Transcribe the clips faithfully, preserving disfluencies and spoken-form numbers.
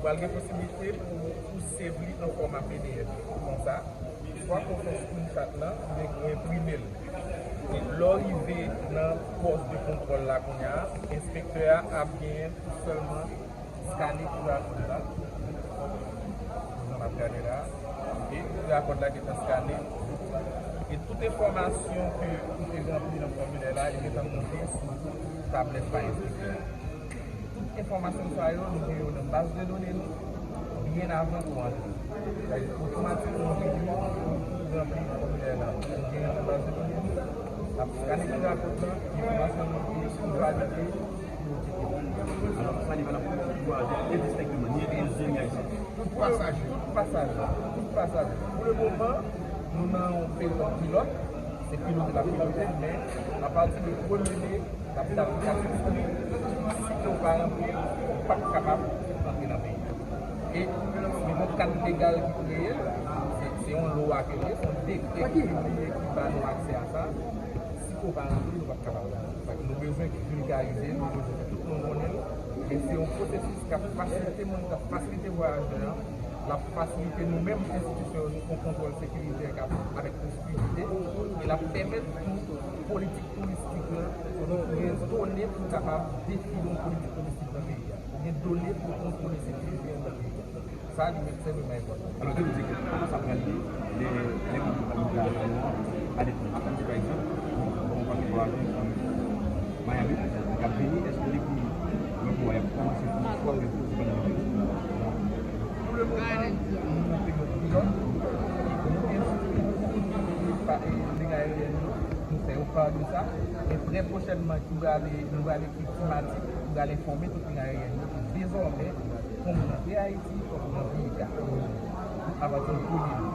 Pral gen posiblite pou ou save li an fòma P D F konsa, swa pou w fè screenshot lan oubyen pou w enprime l. E lè w rive nan pòs de kontwòl la kounye a, enspektè a ap genyen pou sèlman skane Q R kòd la. Jan m ap gade la. E Q R kòd la gentan skane. E tout enfòmasyon ke ou te ranpli nan fòmilè la, li gentan monte sou tablèt pa enspektè a. Tout enfòmasyon sa yo, nou gen yo nan baz de done nou byen avan ou antre. Sa vle di, otomatikman, ou vini, ou ranpli fòmilè la, ou gen yo nan baz de done nou, l ap skane Q R kòd lan, enfòmasyon nou ki valide, nou tcheke. Alò, sa li valab pou tout vwayajè endistenkteman, ni entènasyonal ni ayisyen. Tout pasajè. Tout pasajè. Tout pasajè. Pou le moman, nou nan yon peryòd pilòt, se pilote l ap pilote, men apati de premye me, l ap, l ap, l ap ekspire. Si ke w pa ranpli, ou p ap kapab antre nan peyi a. E gen yon kad legal ki kreye l, se, se yon lwa ke l ye, se yon dekrè ki pibliye ki ba nou aksè a sa. Si ke w pa ranpli, nou p ap kapab. Fèk nou bezwen vulgarize l, nou bezwen fè tout moun konnen l. E se yon pwosesis k ap fasilite moun, k ap fasilite vwayajè an, l ap fasilite nou menm enstitisyon yo, nou fè yon kontwòl sekiritè k ap avèk plis fluidite, e l ap pèmèt tou politik touristik lan, nou gen done pou kapab define yon politik touristik nan peyi a. Ou gen done pou kontwole sekirite an nan peyi a. Sa, li ekstrèmeman enpòtan. Alò, je veux dire que, kòman sa pral ye, lè, lè moun ki pral nan Miami an, pa defann. Ann di, pa egzanp, bon, bon, pa gen vwayajè ki Miami, k ap vini, èske depi lòt mwa, y ap kòmanse fè yon fwa, oubyen pou se pandan Pou le moman, nou nan peryòd pilòt, e nou enstwi tout liy aeryèn yo, nou fè yo pa de sa. E trè pwochènman, nou prale, nou prale ekri ti matik, nou prale enfòme tout liy aeryèn yo ke dezòmè, fòk ou rantre Ayiti, fòk ou rantre Ika. Apati de premye me.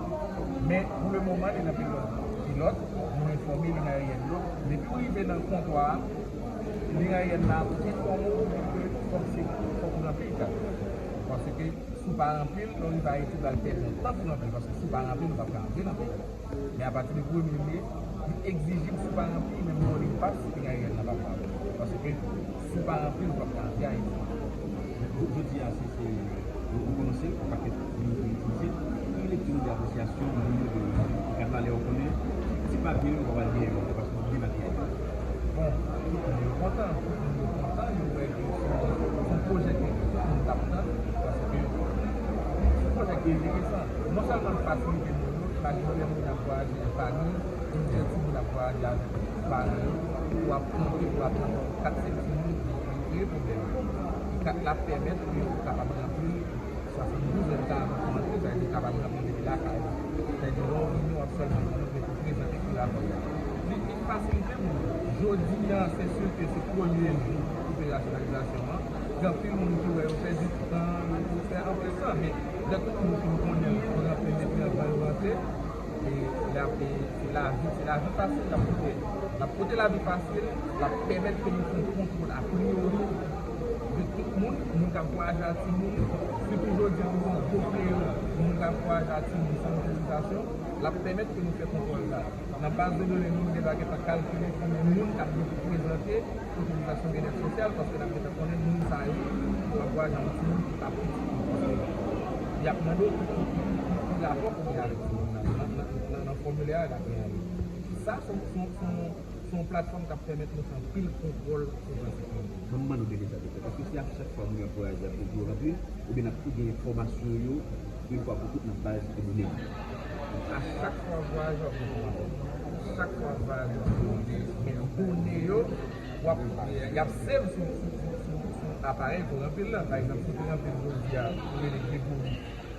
Men, pou le moman, li nan peryòd pilòt, nou enfòme liy aeryèn yo. Depi w rive nan kontwa a, liy aeryèn nan ap enfòme w ke fòk se, fòk ou rantre Ika. Paske si w pa ranpli l, lè w rive Ayiti, pral pèdi yon tan pou w ranpli l, paske si w pa ranpli l, ou p ap ka rantre nan peyi a. Men apati de premye me, li egzijib si w pa ranpli, menm lè w li pas, liy aeryèn nan p ap ba w. Paske si w pa ranpli l, ou p ap ka rantre Ayiti. Jodi a, se, se, nou, nou kòmanse, yon pakèt moun ki itilize. Ki lekti nou de apresyasyon, nou, de, de kad la, lè w konnen, ti papye yo, ou pa pral genyen yo, paske ou byen makiyaje. Bon, tout moun yo kontan, tout moun yo kontan, yo wè ke se yon, se yon pwojè ke tout moun t ap tann, paske se yon pwojè ki enteresan. Non sèlman l fasilite moun yo, imajine w lè moun ap vwayaje an fanmi, moun ki gen timoun ap vwayaje avèk paran yo, ou ap konte, ou ap nan kat, senk timoun, li kreye pwoblèm. Kat la pèmèt ke ou kapab ranpli swasanndouz è ta avan pou antre, sa vle di w kapab ranpli depi lakay ou. Sa vle di lè w vini, w ap sèlman gen yon lè pou prezante ki rapò w la. Li, li fasilite moun yo. Jodi a, se si ke se premye jou operasyonalizasyon an. Gen anpil moun ki wè yo pèdi tan, yo fè anpil tan, men lè tout moun fin konnen l, yo ranpli depi anvan yo rantre, e l ap, e se lavi, se lavi fasil l ap pote. L ap pote lavi fasil, l ap pèmèt ke nou fè yon kontwòl apriori de tout moun, moun k ap vwayaje ak timoun, sitou jodi a nou gen yon gwo fleyo, moun k ap vwayaje ak timoun san otorizasyon, l ap pèmèt ke nou fè kontwòl sa. Nan baz de done nou, nou deja gentan kalkile konbyen moun k ap gen pou prezante otorizasyon byennèt sosyal, paske n ap gentan konnen moun sa yo, yo ap vwayaje ak yon timoun ki pa piti. Y ap mande w ki, ki, ki, ki rapò pou gen avèk timoun nan, nan, nan, nan, nan fòmilè a, y ap genyen li. Sa, se yon, se yon, se yon, se yon platfòm k ap pèmèt nou fè anpil kontwòl sou pran timoun. Ban m mande w de detaye, doktè, èske se a chak fwa moun yo ap vwayaje, y ap oblije yo ranpli l, oubyen n ap tou gen enfòmasyon yo, yon fwa pou tout, nan baz de done yo? A chak fwa vwayajè ap gen done. Chak fwa vwayajè ap gen done. Men done yo, w ap, y ap save sou, sou, sou, sou, sou aparèy ke w ranpli l lan. Pa egzanp, si w te ranpli l jodi a, ou rele Gregory.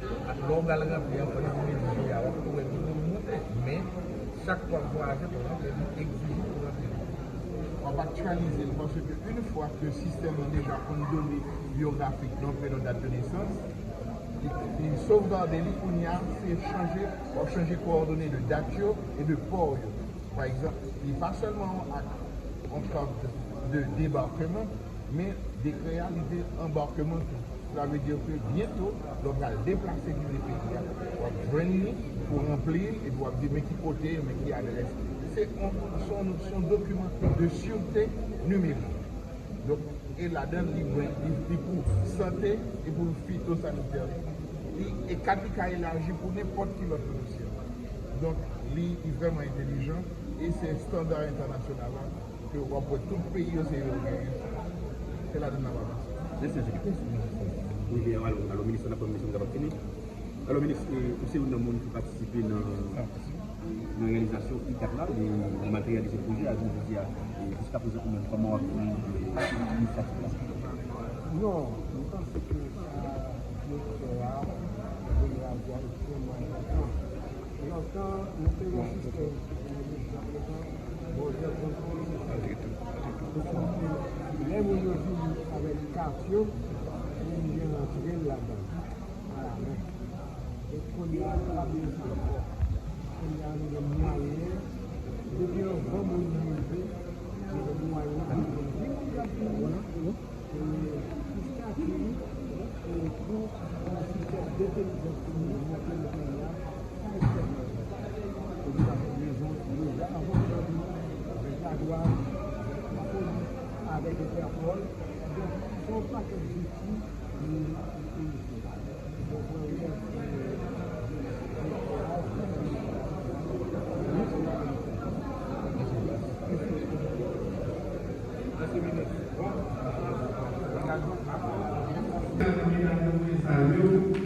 Lè w pral ranpli ankò depi midi a, w ap tou wè Gregory monte. Men, chak fwa vwayajè pou ranpli l, li egzije pou ranpli l. W ap aktyalize l, paske yon fwa ke sistèm lan deja konn done byografik, non, prenon, dat de nesans, li, li sovgade li, kounye a, se chanje, w ap chanje kowòdone de dat yo e de pò yo. Pa egzanp, li pa sèlman yon ak, yon kart de debakman, men dekrè a, li te anbakman tou. Sa vle di ke byento, lè w pral deplase kite peyi a, w ap jwenn li pou ranpli l, epi w ap di men ki kote, men ki adrès. Se yon, se yon, se yon dokiman de sirte nimerik. Donk, e ladan li, li, li pou sante, e pou l fitosanitè. Li, e kad li ka elaji pou nenpòt ki lòt dosye. Donk, li, li vrèman entèlijan, e se estanda entènasyonal la, ke w ap wè tout peyi yo se yo genyen. Se ladan n ap avanse. Mèsi anpil. Wi, e alò, alò, minis, n ap pran minis, nou kapab fini. Alò, minis, e, ou se youn nan moun ki patisipe nan, nan reyalizasyon I kat la, e, nou materyalize pwojè a, jounen jodi a, e, jiska prezan ou menm, kòman w ap viv, e, inisyativ la? Non, mwen panse ke sa yo fè a, jodi a, ekstrèmman enpòtan. Lontan, nou te gen yon sistèm, men jiskaprezan, Bondye konn kòman se fè. Lè moun yo vini avèk kat yo, moun yo rantre ladan. Ala, men. Donk, kounye a, nou pa bliye sa ankò. Kounye a, nou gen mwayen, depi anvan moun nan rive, nou gen mwayen pou nou vin gad moun nan. E pou stati, e pou yon sistèm de entèlijans pou nou monte nan peyi a, sa ekstrèmman enpòtan. E nou ta fè bezwen deja avan nou avèk ladwàn, avèk lapolis, avèk Entèpòl. Donk, se yon pakèt zouti nou, nou, nou inisye. Donk, mwen remèsye direktè a, Medam e mesye, mwen salye w.